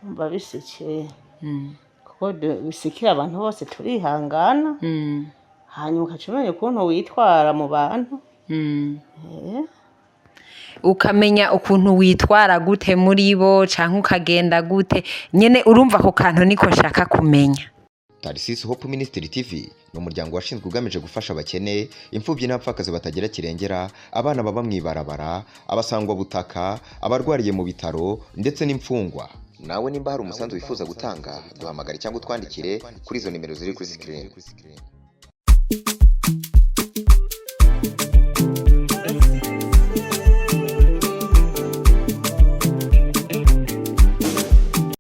Mba bisekeye kuko bisekeye abantu bose turihangana, hanyuma ukaca umenya ukuntu witwara mu bantu. Ukamenya ukuntu witwara gute muri bo, canke ukagenda gute nyene. Urumva, ako kantu niko nshaka kumenya. Tarisisi Hope Ministry TV ni umuryango washinzwe ugamije gufasha abakene, imfubyi n'abapfakazi batagira kirengera, abana baba mu ibarabara, abasangwabutaka, abarwariye mu bitaro ndetse n'imfungwa. Nawe nimba hari umusanzu wifuza gutanga, duhamagare cyangwa utwandikire kuri izo nimero ziri kuri screen.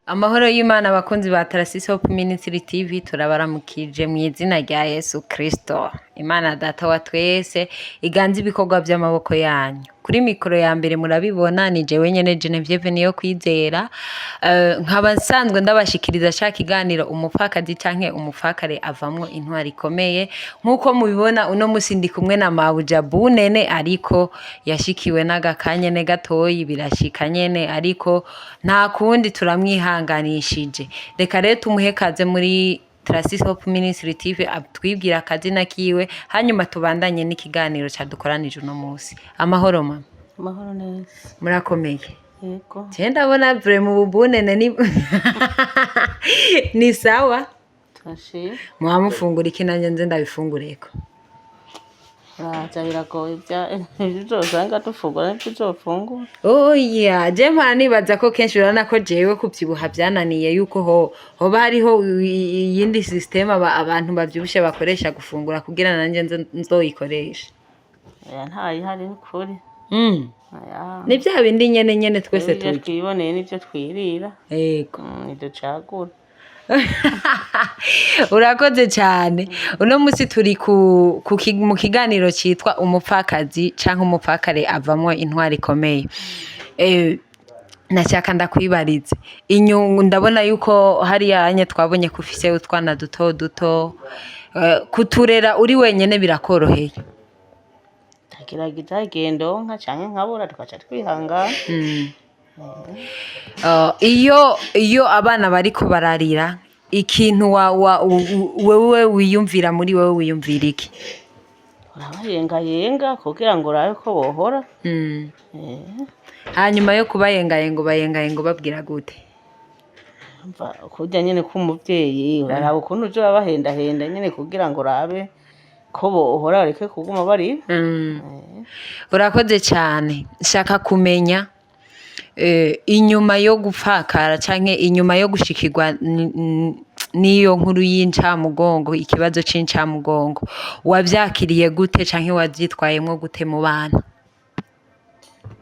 Amahoro y'Imana, abakunzi ba Tarasisi Hope Ministry TV, turabaramukije mu izina rya Yesu Kristo. Imana Data wa twese iganze ibikorwa by'amaboko yanyu. Kuri mikoro ya mbere murabibona ni jewe nyene Genevieve niyo kwizera. Nkaba nsanzwe ndabashikiriza ca kiganiro "Umupfakazi canke umupfakare avamwo intwari ikomeye". Nk'uko mubibona, uno musi ndi kumwe na Mabuja Bunene, ariko yashikiwe n'agakanyene gatoyi. Birashika nyene, ariko nta kundi, turamwihanganishije. Reka rero tumuhe kaze muri Tarasisi Hope Ministry TV, atwibwira akazina kiwe, hanyuma tubandanye n'ikiganiro cadukoranije uno musi. Amahoro, mama. Amahoro neza. Murakomeye? Yego. Je ndabona vraiment ubu Bunene ni sawa. Turashima. Muba mufungura iki? Nanjye nze ndabifungureko. Uraza, biragoye ibyo uzosanga dufungura n'ibyo uzofungura. Oya, je mpora nibaza ko kenshi urabona ko jewe kuvyibuha vyananiye, yuko hoba hariho iyindi système abantu bavyibushe bakoresha gufungura, kugira nanje nze nzoyikoresha. Oya, ntayihari n'ukuri. Oya. Ni vya bindi nyene nyene twese Ibyo turya. twiboneye nibyo twirira. Yego. Ntiducagura. Urakoze cyane. Uno munsi turi mu kiganiro cyitwa "Umupfakazi canke umupfakare avamwo intwari ikomeye". Nashaka ndakwibarize inyungu. Ndabona yuko hariya anye twabonye ko ufise utwana duto duto. Kuturera uri wenyene birakoroheye? Ndagerageza, igendo nka canke nkabura, tugaca twihangana. Iyo abana bariko bararira, ikintu wewe wiyumvira, muri wewe wiyumvira iki? Urabayengayenga kugira ngo urabe ko bohora. Hanyuma yo kubayengayenga, ubayengayenga ubabwira gute? Umva, kurya nyene k'umuvyeyi, uraraba ukuntu uja urabahendahenda nyene kugira ngo urabe ko bohora, bareke kuguma barira. Urakoze cyane. Nshaka kumenya inyuma yo gupfakara canke inyuma yo gushikirwa n'iyo nkuru y'incamugongo, ikibazo c'incamugongo, wavyakiriye gute canke wavyitwayemwo gute mu bana?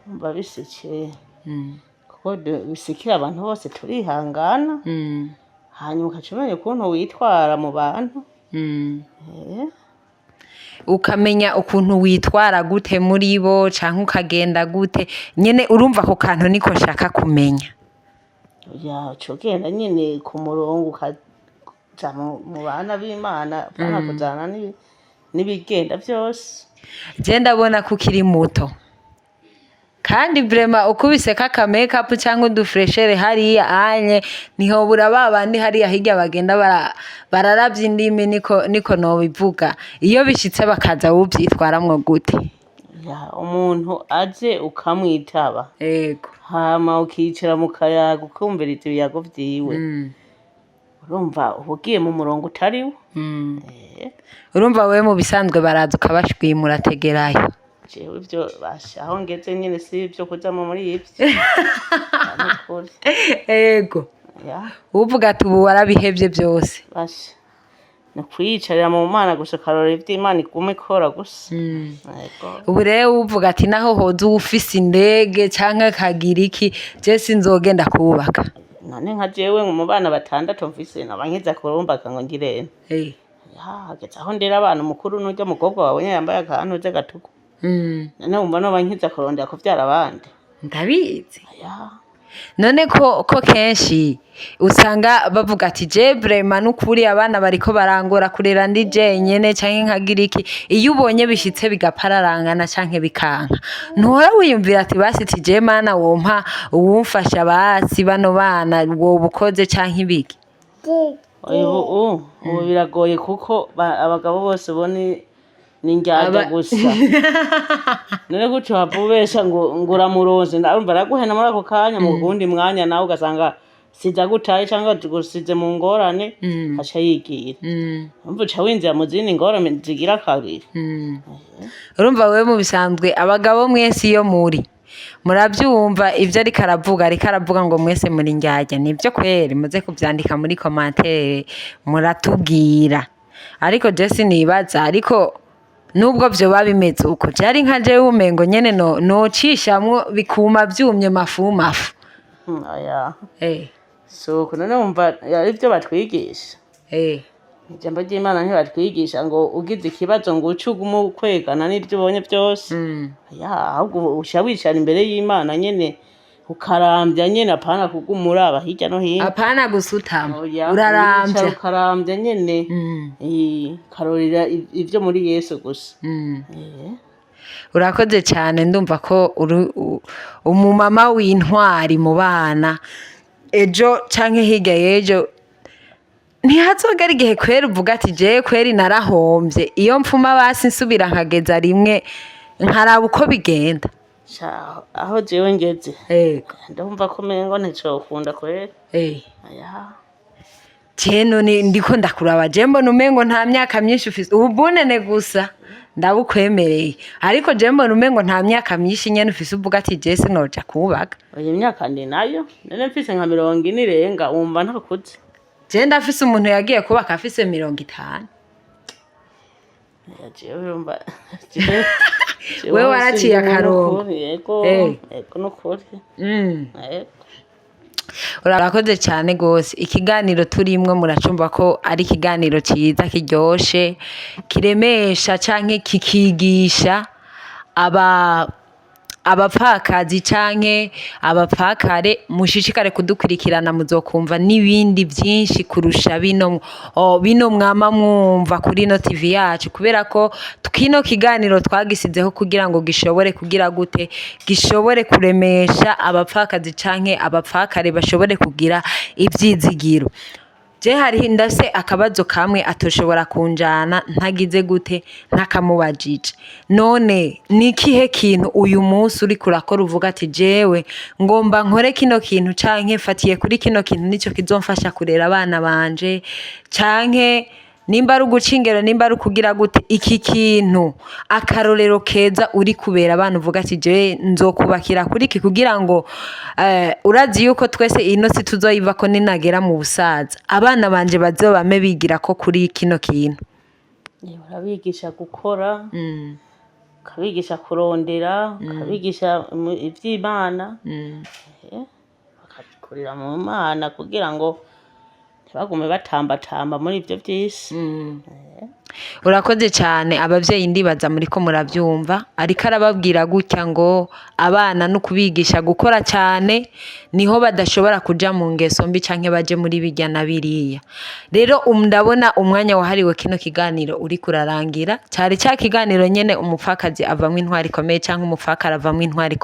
Umva, bisekeye kuko bisekeye abantu bose turihangana, hanyuma ukaca umenya ukuntu witwara mu bantu. Ukamenya ukuntu witwara gute muri bo, canke ukagenda gute nyene. Urumva, ako kantu niko nshaka kumenya. Ya, uca ugenda nyene ku murongo, ukaja mu bana b'Imana, apana kujana n'ibigenda vyose. Je ndabona ko ukiri muto, kandi vraiment ukubise kaka makeup cyangwa udufreshere hariya anye, ntihobura ba bandi hariya hirya bagenda bararavya indimi, niko nobivuga. Iyo bishitse bakaza, wuvyitwaramwo gute? Ya, umuntu aje ukamwitaba, hama ukicara mu kayaga, ukumviriza ibiyago vyiwe, urumva uba ugiye mu murongo utariwo. Urumva, wewe mu bisanzwe baraza ukabashwimura, tegerayo. Jewe ivyo basha, aho ngeze nyene si ivyo kujamo muri ivyo nukuri. Ya. Uvuga ati ubu warabihevye byose. Basha, ni ukwiyicarira mu Mana gusa, ukarora ivyo Imana iguma ikora gusa. Yego. Ubu rero uvuga ati naho hoza uwufise indege canke akagira iki, je sinzogenda kubaka. None nka jewe mu bana batandatu mfise, naba nkiza kurumbaka ngo ngirente? Hageze aho ndera abana, umukuru n'urya mukobwa wabonye yambaye akantu gatuku. None wumva noba nkiza kurondera kuvyara abandi? Ndabizi. Ya. None ko kenshi usanga bavuga ati je vraiment n'ukuri abana bariko barangora kurera ndi jenyene canke nkagira iki, iyo ubonye bishitse bigapararangana canke bikanka, ntuhora wiyumvira ati basi ati je Mana wompa uwumfasha, basi bano bana woba ukoze canke ibiki? Ubu biragoye kuko abagabo bose bo ni indyarya gusa. None gutyo wava ubesha ngo uramuronse, urumva araguhena muri ako kanya, mu wundi mwanya nawe ugasanga size agutaye cyangwa gusize mu ngorane, aca yigira. Urumva uca winjira mu zindi ngorane zigira kabiri. Urumva wewe mu bisanzwe abagabo mwese iyo muri murabyumva ibyo ariko aravuga ngo mwese muri ndyarya, nibyo kweri? Muze kubyandika muri commentaire muratubwira. Ariko je sinibaza, ariko nubwo vyoba bimeze uko, vyari nka jewe umengo nyene no nocishamwo bikuma vyumye mafu mafu. Oya. Si uko. None wumva ari byo batwigisha? Ijambo ry'Imana ntibatwigisha ngo ugize ikibazo ngo uce ugume ukwegana n'ibyo ubonye byose. Ya, ahubwo uca wicara imbere y'Imana nyene ukarambya nyene, apana kuguma uraba hirya no hino. Apana gusutama. Oya, urarambya. Uricara ukarambya nyene. Ukarorera ivyo muri Yesu gusa. Urakoze cyane, ndumva ko uri umumama w'intwari mu bana. Ejo canke hirya y'ejo ntihazogera igihe kweri uvuga ati jewe kweri narahombye, iyo mfuma basi nsubira nkageza rimwe nkaraba uko bigenda? Sha, aho jewe ngeze, ndumva ko umengo nticokunda kweri. Aya. Je none ndiko ndakuraba, je mbona umengo nta myaka myinshi ufise, ubu bunene gusa ndabukwemereye, ariko je mbona umengo nta myaka myinshi nyene ufise uvuga ati je sinoja kubaka. Oya, imyaka ndi nayo. None mfise nka 40 irenga, wumva ntakuze? Je ndafise umuntu yagiye kubaka afise 50. Oya, jewe urumva Wewe waraciye sindi umuntu. Akarongo. Ukuri, yego. Yego, nukuri. Yego. Urakoze cyane gose. Ikiganiro turimwo muracumva ko ari ikiganiro ciza kiryoshe, kiremesha canke kikigisha aba abapfakazi canke abapfakare. Mushishikare kudukurikirana, muzokumva n'ibindi byinshi kurusha bino bino mwama mwumva kuri ino TV yacu, kubera ko kino kiganiro twagisizeho kugira ngo gishobore kugira gute, gishobore kuremesha abapfakazi canke abapfakare, bashobore kugira ivyizigiro. Je hariho ndafise akabazo kamwe atoshobora kunjana ntagize gute, ntakamubajije. None ni ikihe kintu uyu munsi uriko urakora uvuga ati jewe ngomba nkore kino kintu canke mfatiye kuri kino kintu, nico kizomfasha kurera abana banje, canke nimba ari uguca ingero, nimba ari ukugira gute, iki kintu akarorero keza uri kubera abana uvuga ati jewe nzokubakira kuri iki, kugira ngo urazi yuko twese ino si tuzoyivako, ninagera mu busaza abana banje bazobame bigira ko kuri kino kintu? Urabigisha gukora, ukabigisha kurondera, ukabigisha ivy'Imana, bakabikurira mu Mana kugira ngo ntibagume batambatamba muri ivyo vy'isi. Urakoze cyane. Abavyeyi ndibaza muriko muravyumva, ariko arababwira gutya ngo abana no kubigisha gukora cyane niho badashobora kuja mu ngeso mbi canke baje muri birya na biriya. Rero ndabona umwanya wahariwe kino kiganiro uriko urarangira. Cari ca kiganiro nyene umupfakazi avamwo intwari ikomeye canke umupfakara avamwo intwari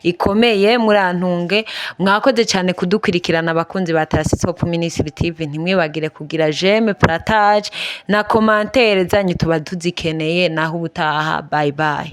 ikomeye. Murantunge, mwakoze cyane kudukurikirana abakunzi ba Tarasisi Hope Ministry TV. Ntimwibagire kugira j'aime, partage na commentaire zanyu, tuba tuzikeneye. Naho ubutaha, bye bye.